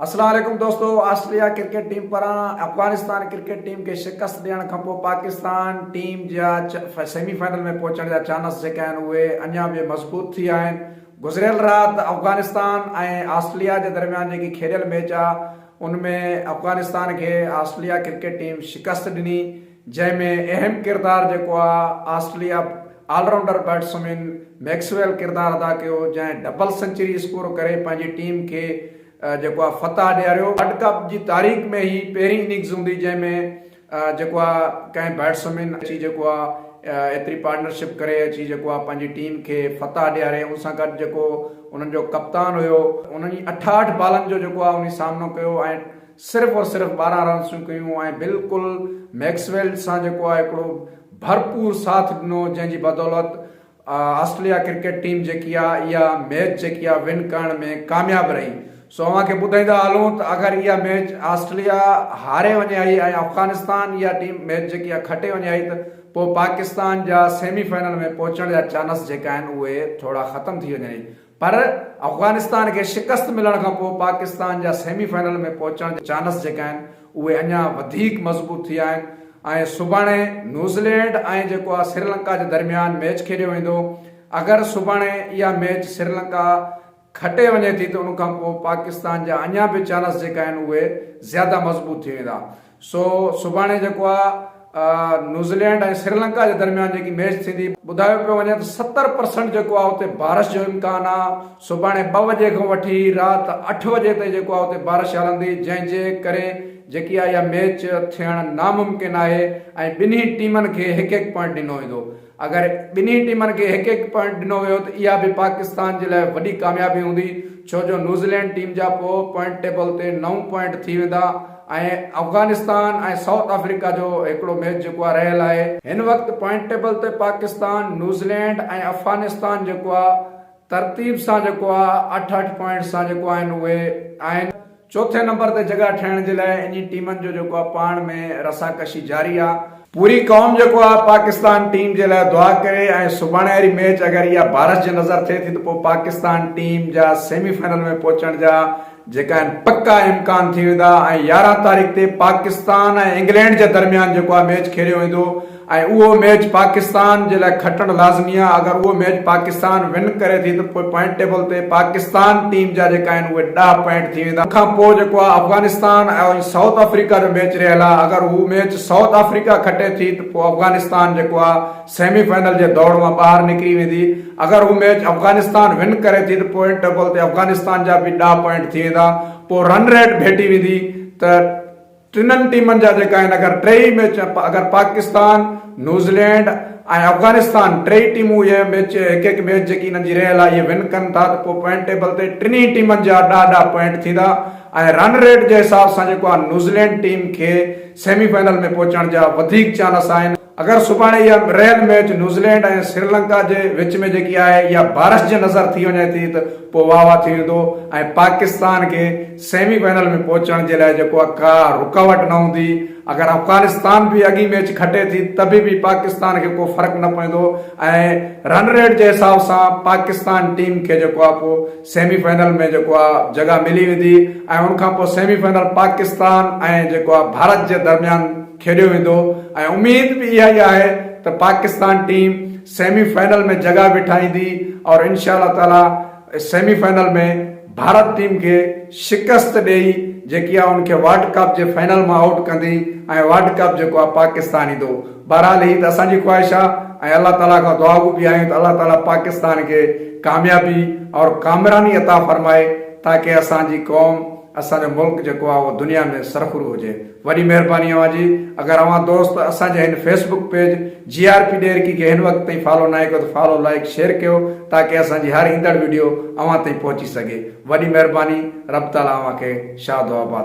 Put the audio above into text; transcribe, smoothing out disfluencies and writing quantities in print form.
اسلام عليڪم دوستو آسٽريليا ڪرڪيٽ ٽيم پاران افغانستان ڪرڪيٽ ٽيم کي شڪست ڏيڻ کانپوء پاڪستان ٽيم جا سيمي فائنل ۾ پهچڻ جا چانس جيڪا آهن اهي اڃا به مضبوط ٿي ويا آهن گذريل رات افغانستان ۽ آسٽريليا جي درميان جيڪي کيڏيل ميچ آ ان ۾ افغانستان کي آسٽريليا ڪرڪيٽ ٽيم شڪست ڏني جنهن ۾ اهم ڪردار جيڪو آ Australia all rounder batsman Maxwell ڪردار ادا ڪيو جنهن ڊبل سينچري اسڪور ڪري پنهنجي ٽيم کي جيڪو آ فتح ڏياريو. ورلڊ ڪپ جي تاريخ ۾ هي پهرين اننگز هوندي جنهن ۾ جيڪو آ ڪنهن بيٽسمين اچي جيڪو آ ايتري پارٽنرشپ ڪري اچي جيڪو آ پنهنجي ٽيم کي فتح ڏياري ان سان گڏ جيڪو انهن جو ڪپتان هيو انهن جي 68 بالن جو جيڪو آ انهي سامنو ڪيو ۽ صرف اور صرف 12 رنسون ڪيون ۽ بلڪل ميڪسويل سان جيڪو آ هڪڙو ڀرپور ساٿ ڏنو جنهن جي بدولت آسٽريليا ڪرڪيٽ ٽيم جيڪي آ اها ميچ جيڪي آ ون ڪرڻ ۾ ڪامياب رهي سو اوهان کي ٻڌائيندا هلون ته اگر اها ميچ آسٽريليا هاري وڃي هئي ۽ افغانستان اها ٽيم ميچ جيڪي آ کٽي وڃي هئي ته پوء پاڪستان جا سيمي فائنل ۾ پهچڻ جا چانس جيڪا آهن اهي ٿورا ختم ٿي وڃن هئي پر افغانستان کي شڪست ملڻ کان پوء پاڪستان جا سيمي فائنل ۾ پهچڻ جا چانس جيڪا آهن اهي اڃا وڌيڪ مضبوط ٿيا آهن ۽ سڀاڻي نيوزيلينڊ ۽ جيڪو آهي سريلنڪا جي درميان ميچ کيڏيو ويندو اگر سڀاڻي اها ميچ سريلنڪا کٽي وڃي ٿي ته ان کان پوء پاڪستان جا اڃا به چانس جيڪا آهن اهي زياده مضبوط ٿي ويندا سو سڀاڻي جيڪو آ نيوزيلينڊ ۽ سريلنڪا جي درميان جيڪي ميچ ٿيندي ٻڌايو پيو وڃي ته 70 پرسنٽ جيڪو آ اتي بارش جو امڪان آ سڀاڻي ٻه وڄي کان وٺي رات اٺ وڄي تائين جيڪو آ اتي بارش هلندي جنهن جي ڪري جيڪي آ اها ميچ ٿيڻ ناممڪن آهي ۽ ٻنهي ٽيمن کي هڪ هڪ پوائنٽ ڏنو ويندو اگر ٻنهي ٽيمن کي هڪ هڪ پوائنٽ ڏنو ويو ته اها به پاڪستان جي لاء وڏي ڪاميابي هوندي ڇو جو نيوزيلينڊ ٽيم جا پوء پوائنٽ ٽيبل تي نو پوائنٽ ٿي ويندا ۽ افغانستان ۽ سائوٿ آفريڪا جو هڪڙو ميچ جيڪو آهي رهيل آهي. هن وقت پوائنٽ ٽيبل تي پاڪستان، نيوزيلينڊ ۽ افغانستان جيڪو آهي ترتيب سان جيڪو آهي اٺ اٺ پوائنٽ سان جيڪو آهن اهي آهن. چوٿين نمبر تي جڳهه ٺاهڻ جي لاء انهي ٽيمن جو جيڪو آهي پاڻ ۾ رساڪشي جاري آهي. پوري قوم جيڪو آهي پاڪستان ٽيم جي لاء دعا ڪري ۽ سڀاڻي واري ميچ اگر اها بارش جي نظر ٿئي ٿي ته پوء پاڪستان ٽيم جا سيمي فائنل ۾ پهچڻ جا جيڪا آهن پڪا امڪان ٿي ويندا ۽ 11 تاريخ تي پاڪستان ۽ انگلينڊ جي درميان جيڪو آهي ميچ کيڏيو ويندو ۽ اهو ميچ پاڪستان جي لاء کٽڻ لازمي آهي اگر اهو ميچ پاڪستان ون ڪري ٿي ته پوء پوائنٽ ٽيبل تي پاڪستان ٽيم جا جيڪا آهن اهي 10 پوائنٽ ٿي ويندا ان کان پوء جيڪو آهي افغانستان ۽ سائوٿ آفريڪا جو ميچ رهيل آهي اگر هو ميچ سائوٿ آفريڪا کٽي ٿي ته پوء افغانستان جيڪو آهي سيمي فائنل جي دوڙ مان ٻاهر نڪري ويندي اگر هو ميچ افغانستان ون ڪري ٿي ته پوائنٽ ٽيبل تي افغانستان جا به 10 پوائنٽ ٿي ويندا پوء رن ريٽ ڀيٽي ويندي ته ٽنن ٽيمن جا جيڪا آهن اگر ٽيئي ميچ اگر پاڪستان، نيوزيلينڊ ۽ افغانستان ٽيئي ٽيمون اهي ميچ هڪ هڪ ميچ جيڪي انهن جي رهيل آهي اهي ون ڪن ٿا ته پوء پوائنٽ ٽيبل تي ٽنهي ٽيمن جا ڏهه ڏهه پوائنٽ ٿيندا ۽ رن ريٽ جي حساب سان جيڪو آهي نيوزيلينڊ ٽيم کي سيمي فائنل ۾ پهچڻ جا وڌيڪ چانس آهن. اگر سڀاڻي اها رهيل ميچ نيوزيلينڊ ۽ سريلنڪا جي وچ ۾ جيڪي آهي اها بارش جي نظر ٿي وڃي ٿي ته پوء واهه واهه ٿي ويندو ۽ پاڪستان کي سيمي فائنل ۾ پهچڻ جي لاء جيڪو آهي ڪا رڪاوٽ نه هوندي اگر افغانستان به اڳي ميچ کٽي ٿي ته به به پاڪستان کي ڪو فرق نه پوندو ۽ رن ريٽ جي حساب سان پاڪستان ٽيم کي جيڪو آهي پوء سيمي فائنل ۾ جيڪو آهي جڳهه ملي ويندي ۽ ان کان پوء سيمي فائنل پاڪستان ۽ جيڪو آهي ڀارت جي درميان کيڏيو ويندو ۽ اميد به اها ئي آهي ته پاڪستان ٽيم سيمي فائنل ۾ جڳهه به ٺاهيندي اور انشاء الله تعالي سيمي فائنل ۾ ڀارت ٽيم کي شڪست ڏئي جيڪي آهي ان کي ورلڊ ڪپ جي فائنل مان آئوٽ ڪندي ۽ ورلڊ ڪپ جيڪو آهي پاڪستان ايندو بهرحال هي ته اسان جي خواهش آهي ۽ الله تعالي کان دعاگو به آهيون ته الله تعالي پاڪستان کي ڪاميابي اور ڪامراني عطا فرمائي تاڪه اسان جي قوم اسان جو ملڪ جيڪو آهي اهو دنيا ۾ سرخرو هجي. وڏي مهرباني اوهان جي اگر اوهان دوست اسان جي هن Facebook page G R P Daharki کي هن وقت تائين فالو ناهي ڪيو ته فالو لائيڪ شيئر ڪيو تاڪه اسان جي هر ايندڙ وڊيو اوهان تائين پهچي سگهي وڏي مهرباني رب تعالي اوهان کي شاد و آباد.